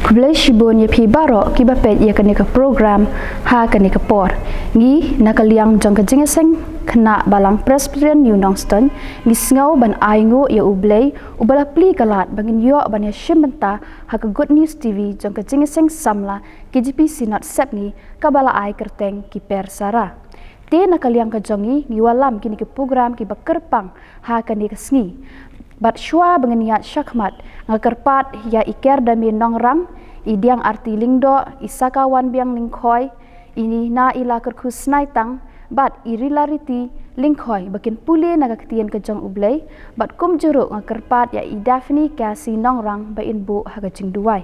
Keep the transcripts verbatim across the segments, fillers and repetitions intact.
Khublei shibun ïa phi baroh kiba peit ïa kane ka program ha kane ka por. Ngi na ka liang jong ka Jingïaseng Khynnah Balang Presbyterian New Nongstoiñ ngi sngew ban ainguh ïa U Blei uba la plie ka lad ba ngin ïoh ban ïashim bynta ha ka Good News T V jong ka Jingïaseng Samla K J P Synod Sepngi kaba la ai kyrteng Ki Persara. Te na ka liang ka jong ngi ngi wallam kine ki program kiba kyrpang ha kane ka sngi. Bad shuwa ba ngin ïaid shakhmat nga kyrpad ïa i Kerdame Nongrang, i Diang Arti Lyngdoh, i Saka Wanbiang Lyngkhoi, i Nina Ila Kyrkhu Snaitang, bad i Rilariti Lyngkhoi ba kin pule na ka ktien ka jong U Blei, bad kumjuh ruh nga kyrpad ïa i Daphne Kasi Nongrang ba in buh ha ka jingduwai.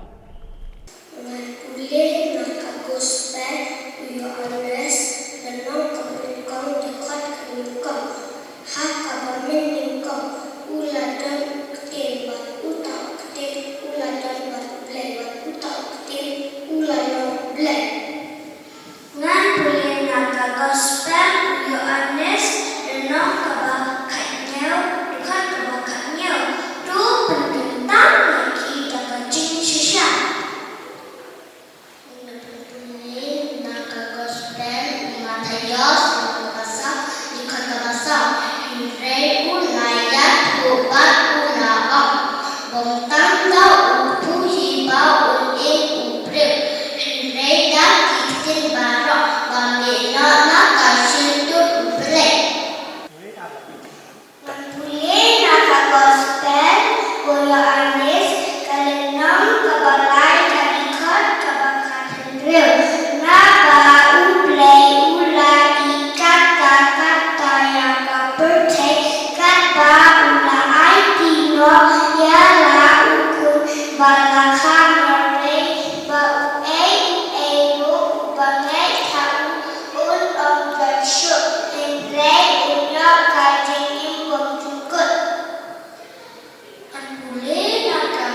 Ngan pule na ka Gospel u Ïoannis, lynnong kaba nyngkong, dkhot kaba nyngkong. Ha kaba mynnyngkong u la don u Ktien, bad uta u Ktien u la don bad U Blei, bad uta u Ktien u la long U Blei. Ngan pule na ka Gospel u Ïoannis, lynnong kaba khathynñiew, dkhot kaba khathynñiew. To pynkyntang ïa ki da ka jingshisha. Ngan pule na ka Gospel u Mathaios, lynnong kaba saw, dkhot kaba saw. Hynrei u la ïathuh bad u la ong, bym tang da u kpu hi ba un im u briew, hynrei da ki ktien baroh ba mih noh na ka shyntur U Blei. Ngan pule na ka Gospel u Ïoannis, ka lynnong kaba lai, ka dkhot kaba khathynriew. Naba U Blei u la dih katta katta ïa ka pyrthei, katba u la aiti noh ïa la u Khun ba la kha marwei, ba uei uei ruh uba ngeit ha u un ym don shuh, hynrei un ïoh ka jingim kumjuh. Ngan pule na ka,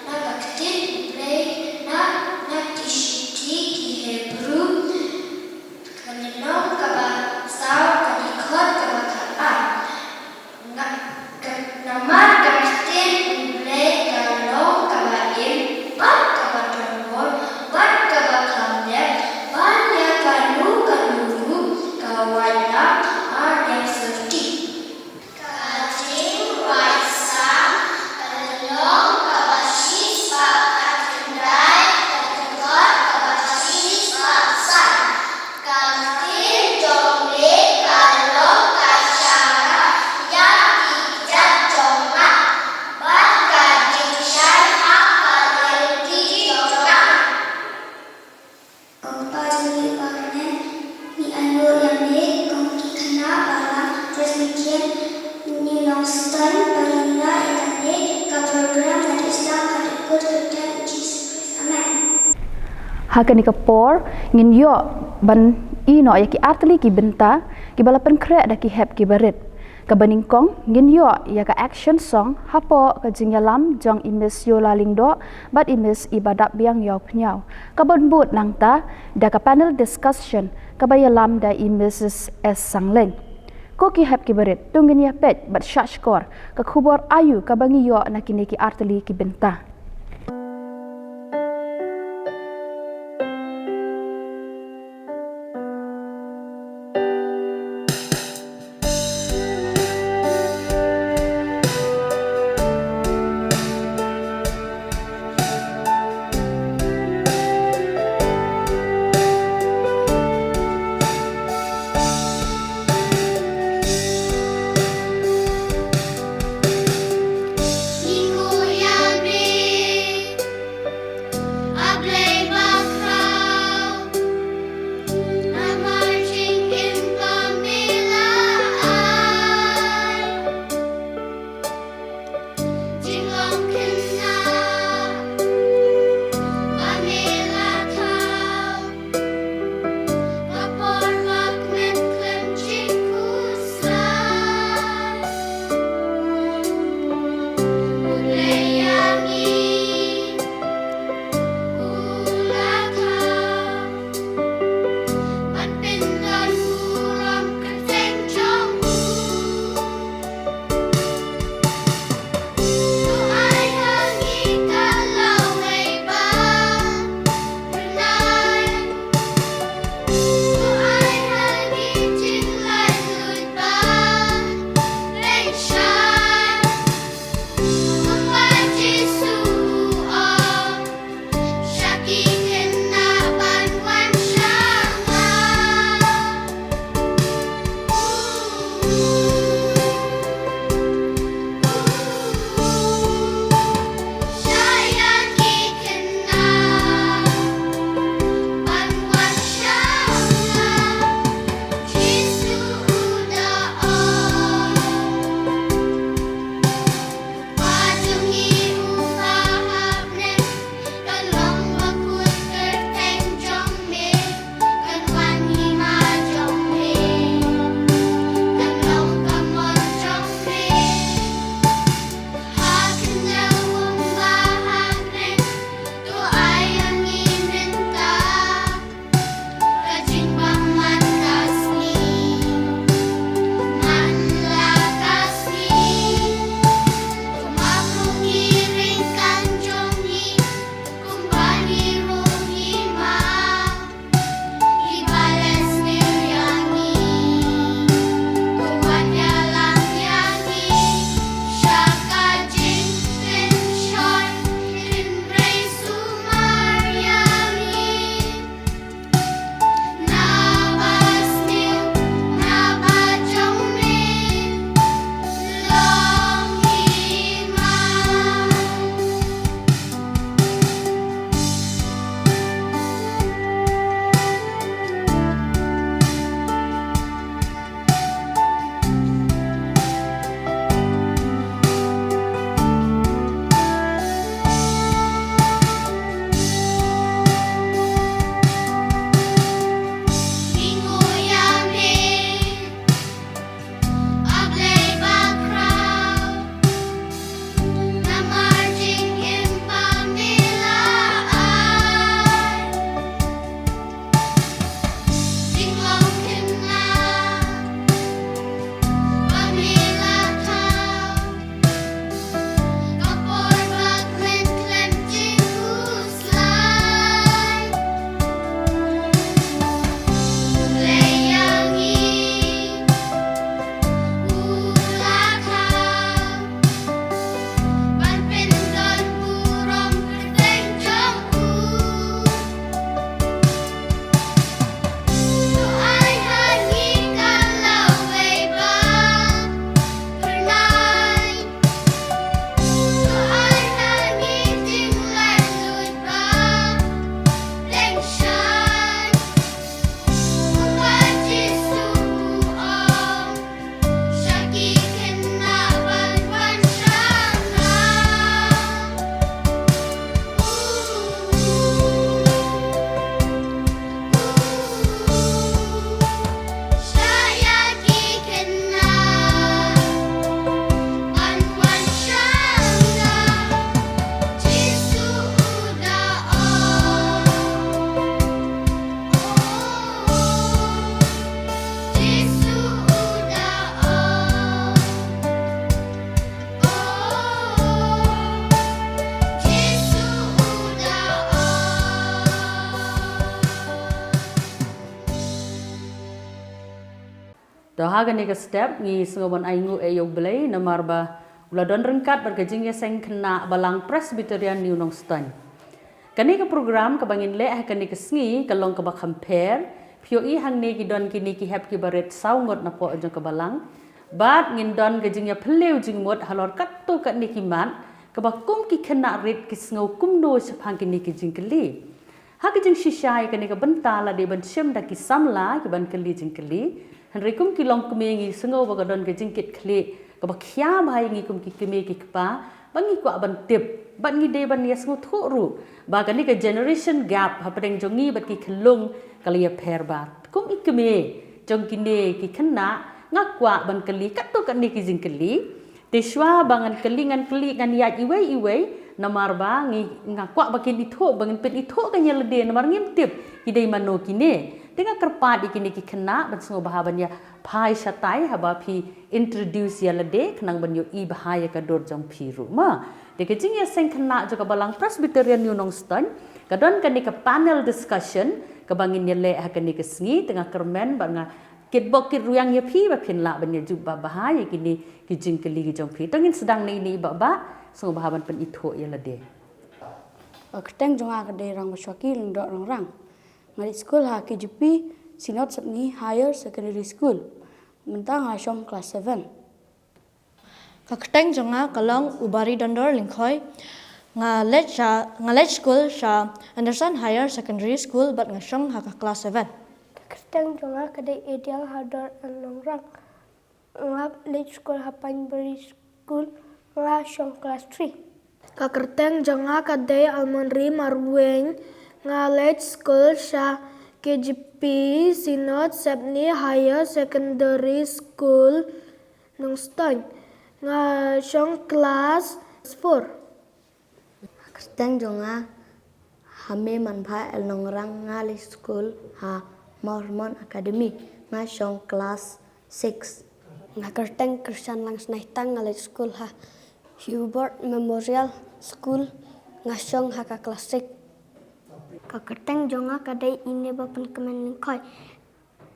na ka Ktien U Blei na, na ki Shithi ki Hebru, ka lynnong kaba saw, ka dkhot kaba khatar. Nga, ka, namar ka Ktien U Blei ka long kaba im bad kaba donbor bad kaba kham dep, ban ïa kano kano ruh ka wad lam ar ïa syrti. Ka Jingwaisang, ka lynnong kaba shispah khatkhyndai, ka dkhot kaba shispah san. Ka ktien jong me ka long ka shara ïa ki kjat jong nga, bad ka jingshai ha ka lynti jong nga. Ko Kpa jong ngi uba ha bneng, ngi ainguh ïa me kum ki khynnah balang Presbyterian New Nongstoiñ ba ngin ïoh ïa kane ka program, ngi ïa sdang ha ka kyrteng U Jisu Khrist. Amen. Ha kane ka por ngin ïoh ban ïeh noh ïa ki artylli ki bynta kiba la pynkhreh da ki hep kiba rit. Kaba nyngkong ngin ïoh ïa ka action song hapoh ka jingïalam jong i Miss Yola Lyngdoh bad i Miss Ibadap Biang Ïawphniaw. Ka ban bud nangta da ka panel discussion kaba ïalam da i Missus S Sangleiñ. Ko ki hep kiba rit, to ngin ïa peit bad shah shkor ka khubor aïu kaba ngi ïoh na kine ki artylli ki bynta. To ha kane ka step ngi sngew ban ai nguh ïa u Blei namar ba u la don ryngkat bad ka jingïaseng khynnah Balang Presbyterian New Nongstoiñ. Kane ka program kaba ngin leh ha kane ka sngi ka long kaba kham pher. Phi ïohi hangne ki don kine ki hep kiba rit saw ngut napoh jong ka Balang. Bad ngin don ka jingïaphylliew jingmut halor katto katne ki mat kaba kum ki khynnah rit ki sngew kumno shaphang kine ki jingkylli. Ha ka jingshisha ïa kane ka bynta la dei ban shim da ki samla kiban kylli jingkylli. Hynrei kum ki longkmie ngi sngew ba ka don ka jingkitkhlieh kaba khia bha ïa ngi kum ki kmie ki kpa ba ngi kwah ban tip bad ngi dei ban ïasngewthuh ruh ba kane ka generation gap hapdeng jong ngi bad ki khyllung ka la ïapher bha. Kum i kmie jong kine ki khynnah nga kwah ban kylli katto katne ki jingkylli. Te shuwa ba ngan kylli, ngan kylli, ngan ïaid iwei iwei namar ba ngi, nga kwah ba kin ithuh, ba ngin pynithuh kan ïa lade namar ngim tip ki dei mano kine. Te nga kyrpad ïa kine ki khynnah ban sngewbha ban ïa phai shatai haba phi introduce ïa lade khnang ban ïohi bha ïa ka dur jong phi ruh ma. Te ka jingïaseng khynnah jong ka Balang Presbyterian New Nongstoiñ ka don kane ka panel discussion kaba ngin ïaleh ha kane ka sngi. Te nga kyrmen bad nga kitbok kitrwiang ïa phi ba phin lah ban ïa jubab bha ïa kine ki jingkylli ki jong phi. To ngin sdang na ine i Bahbah sngewbha ban pynithuh ïa lade. Ka kyrteng jong nga ka dei Rangmashwaki Lyngdoh Nongrang. Nga leit skul ha K G P Synod Sepngi Higher Secondary School. Mynta nga shong klas seven. Ka kyrteng jong nga ka long Ubari Dondor Lyngkhoi. Nga leit sha, nga leit skul sha Anderson Higher Secondary School bad nga shong ha ka klas seven. Ka kyrteng jong nga ka dei Edial Hador Nongrang. Nga leit skul ha Pineberry School, nga shong klas three. Ka kyrteng jong nga ka dei Almonri Marweng. Nga leit skul sha K G P Synod Sepngi Higher Secondary School, Nongstoiñ. Nga shong klas four. Ka kyrteng jong nga Hame Manbha L Nongrang, nga leit skul ha Mawhyrmon Academy, nga shong klas six. Nga kyrteng Krishan Langsnaitang, nga leit skul ha Hubert Memorial School, nga shong ha ka klas six. Ka kyrteng jong nga ka dei Ine Bapynkmen Lyngkhoi.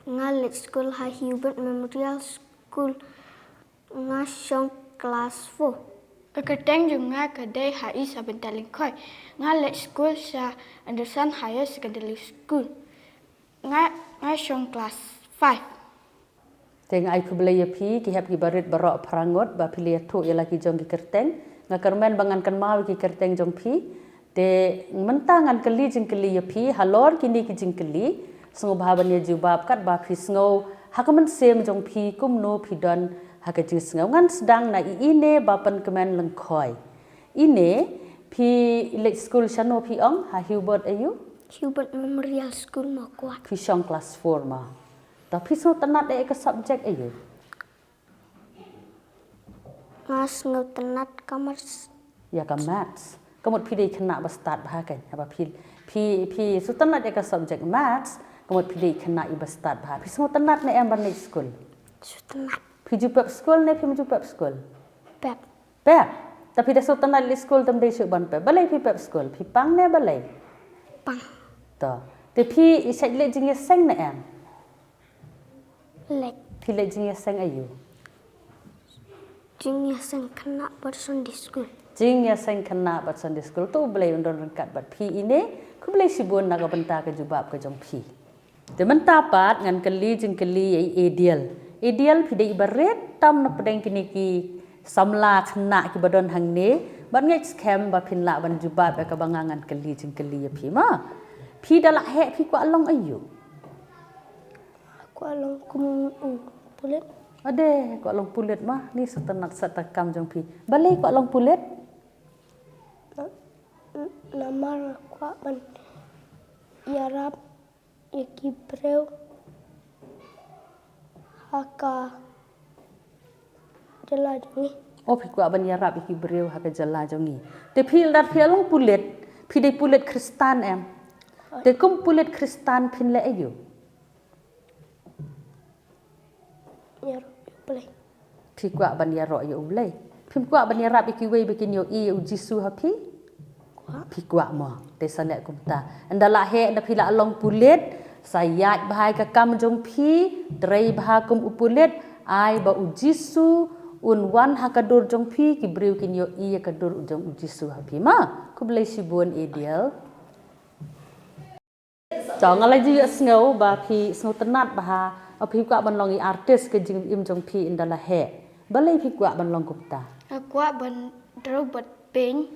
Nga leit skul ha Hubert Memorial School, nga shong klas four. Ka kyrteng jong nga ka dei Haisabynta Lyngkhoi. Nga leit skul sha Anderson Higher Secondary School. Nga, nga shong klas five. Te nga ai khublei ïa phi ki hep kiba rit baroh phra ngut ba phi la ïathuh ïa la ki jong ki kyrteng. Nga kyrmen ba ngan kynmaw ïa ki kyrteng jong phi. Te mynta ngan kylli jingkylli ïa phi halor kine ki jingkylli. Sngewbha ban ïa jubab katba phi sngew ha ka mynsiem jong phi kumno phi don ha ka jingsngew. Ngan sdang na i Ine Bapynkmen Lyngkhoi. Ine, phi leit skul shano phi ong, ha Hubert aiu? Hubert Memorial School Mawkwah. Phi shong klas four ma. Ta phi sngewtynnat ïa ka subject aiu? Nga sngewtynnat ka maths. Ïa ka maths. Ka mut phi dei khynnah ba stad bha kein. Haba phi, phi, phi sngewtynnat ïa ka subject maths. Ka mut phi dei khynnah iba stad bha. Phi sngewtynnat ne em ban leit skul? Sngewtynnat. Phi ju pep skul ne phim ju pep skul? Pep. Pep. Ta phi da sngewtynnat leit skul tam dei shuh ban pep. Balei phi pep skul? Phi pang ne balei? Pang. To. Te phi shait leit jingïaseng ne em? Leit. Phi leit jingïaseng aiu? Jingïaseng khynnah bad Sunday school. Jingïaseng khynnah bad Sunday school. To U Blei un don ryngkat bad phi Ine. Khublei shibun na ka bynta ka jubab ka jong phi. Te mynta pat ngan kylli jingkylli ïa i Edial. Edial phi dei iba rit tam na pdeng kine ki samla khynnah kiba don hangne. Bad ngeit skhem ba phin lah ban jubab ïa kaba nga ngan kylli jingkylli ïa phi ma. Phi da lah heh phi kwah long aiu? Kwah long kum u pulit. Ade, kwah long pulit ma, ni sngewtynnat sha ka kam jong phi. Balei kwah long pulit? Na-, namar kwah ban ïarap ïa ki briew ha ka jylla jong ngi. O phi kwah ban ïarap ïa ki briew ha ka jylla jong ngi. Te phi lada phi long pulit, phi dei pulit Khristan em? Te kum pulit Khristan phin leh aiu? Ïaroh ïa U Blei. Phi kwah ban ïaroh ïa U Blei. Phim kwah ban ïarap ïa kiwei ba kin ïohi ïa U Jisu ha phi? Kwah. Phi kwah mo. Te sa leh kumta. Ynda lah heh, ynda phi lah long pulit, Sa ïaid bha ïa ka kam jong phi, trei bha kum u pulit, ai ba u Jisu un wan ha ka dur jong phi, ki briew kin ïohi ïa ka dur jong u Jisu ha phi ma. Khublei shibun Ediel. To nga la ju ïohsngew ba phi sngewtynnat bha, ba phi kwah ban long i artist, ka jingim jong phi ynda la heh. Balei phi kwah ban long kumta? Nga kwah ban draw bad paint.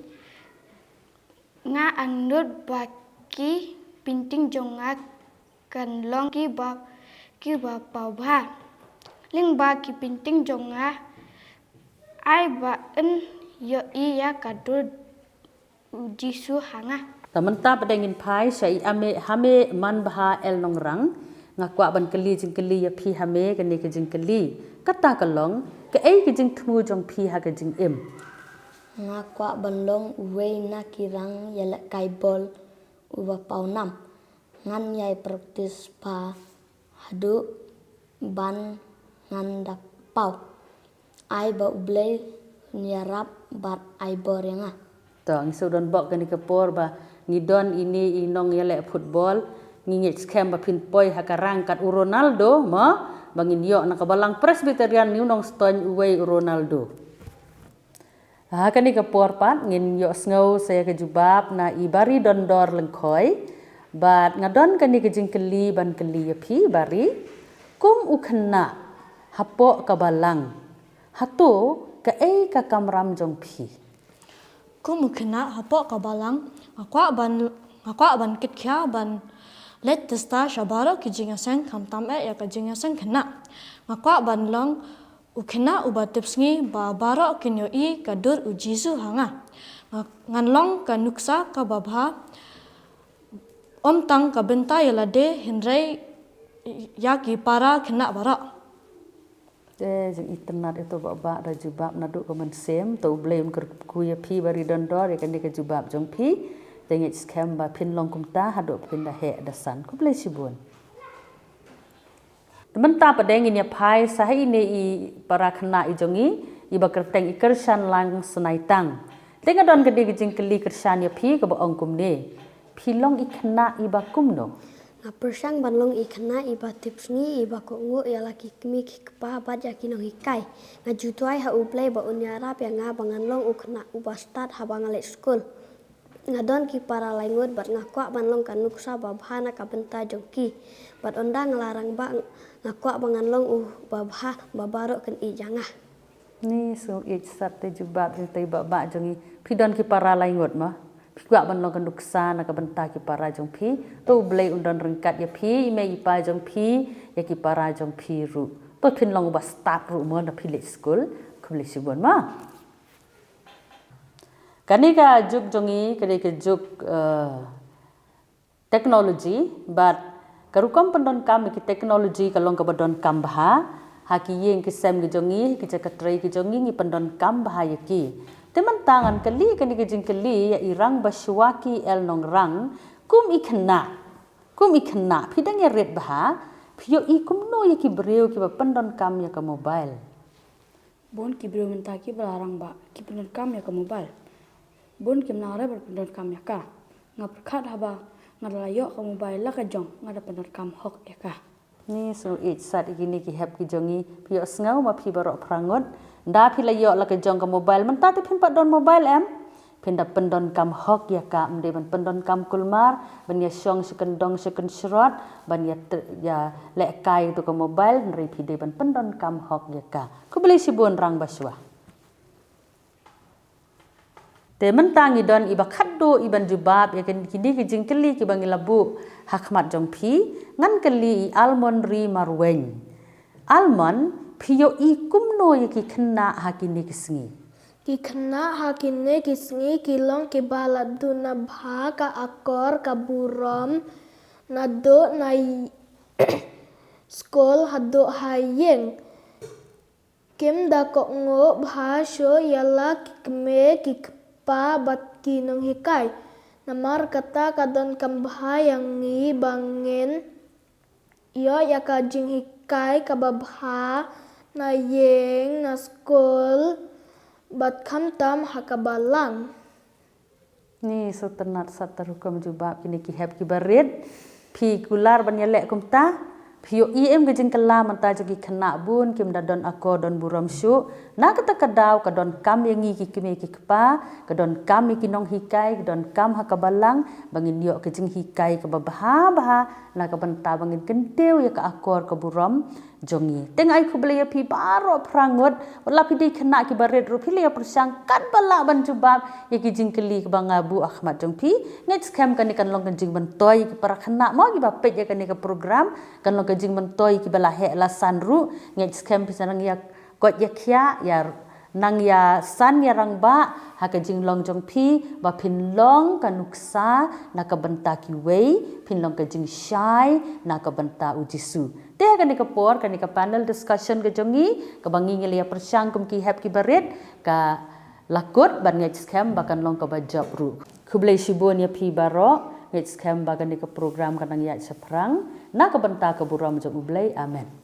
Nga angnud ba ki painting jong nga kan long kiba, kiba paw bha. Lyngba ki painting jong nga, ai ba yn ïohi ïa ka dur u Jisu ha nga. Te mynta pat ngin phai sha i Ame, Hame Manbha El Nongrang. Nga kwah ban kylli jingkylli ïa phi Hame, kane ka jingkylli kata ka long, kaei ka jingthmu jong phi ha ka jingim? Nga kwah ban long uwei na ki rang ïalehkai bol uba paw nam. Ngan ïai practice bha haduh ban ngan da paw. Ai ba U Blei un ïarap bad ai bor ïa nga. To ngi shu don bok kane ka por ba ngi don ine i nongïaleh football, ngi ngeit skhem ba phin poi ha ka rang kat u Ronaldo mo, ba ngin ïoh na ka balang Presbyterian New Nongstoiñ uwei u Ronaldo. Ha kane ka por pat ngin ïohsngew sa ïa ka jubab na i Baridondor Lyngkhoi. Bad nga don kane ka jingkylli ban kylli ïa phi Bari. Kum u khynnah hapoh ka balang, hato kaei ka kamram jong phi? Kum u khynnah hapoh ka balang, nga kwah ban, nga kwah ban kit khia ban leit tista sha baroh ki jingïaseng, khamtam eh ïa ka jingïaseng khynnah. Nga kwah ban long u khynnah uba tipsngi ba baroh kin ïohi ka dur u Jisu ha nga. Nga, ngan long ka nuksa kaba bha, ym tang ka bynta ïa lade hynrei ïa ki para khynnah baroh. Te jingitynnad ïa to Bah Bah da jubab naduh ka mynsiem. To U Blei un kyrkhu ïa phi Baridondor ïa kane ka jubab jong phi. Te ngeit skhem ba phin long kumta haduh phin da heh da san. Khublei shibun. Te mynta pat ngin ïa phai sa ha ine i para khynnah i jong ngi, iba kyrteng i Kyrshan Lang Snaitang. Te nga don kane ka jingkylli Kyrshan ïa phi kaba ong kumne. Phi long i khynnah iba kumno? Nga pyrshang ban long i khynnah iba tipsngi, iba kohnguh ïa la ki kmie ki kpa bad ïa ki nonghikai. Nga ju duwai ha U Blei ba un ïarap ïa nga ba ngan long u khynnah uba stad haba nga leit skul. Nga don ki para laingut bad nga kwah ban long ka nuksa ba bha na ka bynta jong ki. Bad ynda nga la rangbah nga kwah ba ngan long uba bha ba baroh kin ïeit ïa nga. Ni sngewbha sat te jubab jong te Bah Bah jong ngi. Phi don ki para laingut ma? Phi kwah ban long ka nuksa na ka bynta ki para jong phi. To U Blei un don ryngkat ïa phi, i mei i pa jong phi, ïa ki para jong phi ruh. To phin long uba stad ruh mo ynda phi leit skul. Khublei shibun ma. Kane ka juk jong ngi, kane ka juk, eh, technology, bad ka rukom pyndonkam ïa ki technology ka long kaba donkam bha ha ki ïing ki sem ki jong ngi, ki jaka trei ki jong ngi, ngi pyndonkam bha ïa ki. Te mynta ngan kylli kane ka jingkylli ïa i Rangbah Shuwaki El Nongrang, kum i khynnah, kum i khynnah, phi dang ïarit bha, phi ïohi kumno ïa ki briew kiba pyndonkam ïa ka mobile? Bun ki briew mynta kiba la rangbah ki pyndonkam ïa ka mobile. Bun kim nang re ban pyndonkam ïa ka. Nga pyrkhat haba nga da la ïoh ka mobile la ka jong nga da pyndonkam hok ïa ka. Ni sngewbha sat ïa kine ki hep ki jong ngi. Phi ïohsngew ma phi baroh phra ngut? Ynda phi la ïoh la ka jong ka mobile, mynta te phin pat don mobile em? Phin da pyndonkam hok ïa ka, ym dei ban pyndonkam kulmar ban ïa shong sha kyndong sha kynshrot ban ïa t-, ïa lehkai ïa tu ka mobile, hynrei phi dei ban pyndonkam hok ïa ka. Khublei shibun Rangbah Shuwa. Te mynta ngi don iba khatduh iban jubab ïa kin-, kine ki jingkylli kiba ngi la buh ha khmat jong phi. Ngan kylli i Almond Ri Marwein. Almond, phi ïohi kumno ïa ki khynnah ha kine ki sngi? Ki khynnah ha kine ki sngi ki long kiba la duna bha ka akor ka burom, naduh na i-, skul haduh ha ïing. Kim da kohnguh bha shuh ïa la ki kmie ki kpa bad ki nonghikai. Namar kata ka donkam bha ïa ngi ba ngin ïoh ïa ka jinghikai kaba bha na ïing, na skul bad khamtam ha ka balang. Ni sngewtynnad sat te rukom jubab kine ki hep kiba rit. Phi kular ban ïaleh kumta, phi ïohi em ka jingkylla mynta jong ki khynnah bun kim da don akor don burom shuh. Na kata ka daw ka donkam ïa ngi ki kmie ki kpa, ka donkam ïa ki nonghikai, ka donkam ha ka balang ba ngin ïoh ka jinghikai kaba bha bha na ka bynta ba ngin kyntiew ïa ka akor ka burom jong ngi. Te nga ai khublei ïa phi baroh phra ngut, wat la phi dei khynnah kiba rit ruh phi la ïa pyrshang katba lah ban jubab ïa ki jingkylli kiba nga buh ha khmat jong phi. Ngeit skhem kane kan long ka jingmyntoi ïa ki para khynnah mo kiba peit ïa kane ka program, kan long ka jingmyntoi ïa kiba la heh la san ruh. Ngeit skhem phi sa nang ïa koit ïa khiah, ïa nang ïa san ïa rangbah ha ka jinglong jong phi, ba phin long ka nuksa na ka bynta kiwei, phin long ka jingshai na ka bynta U Jisu. Te ha kane ka por, kane ka panel discussion ka jong ngi, kaba ngi ngi la ïa pyrshang kum ki hep kiba rit, ka la kut, bad ngeit skhem ba kan long kaba jop ruh. Khublei shibun ïa phi baroh, ngeit skhem ba kane ka program kan nang ïaid shaphrang na ka bynta ka burom jong U Blei. Amen.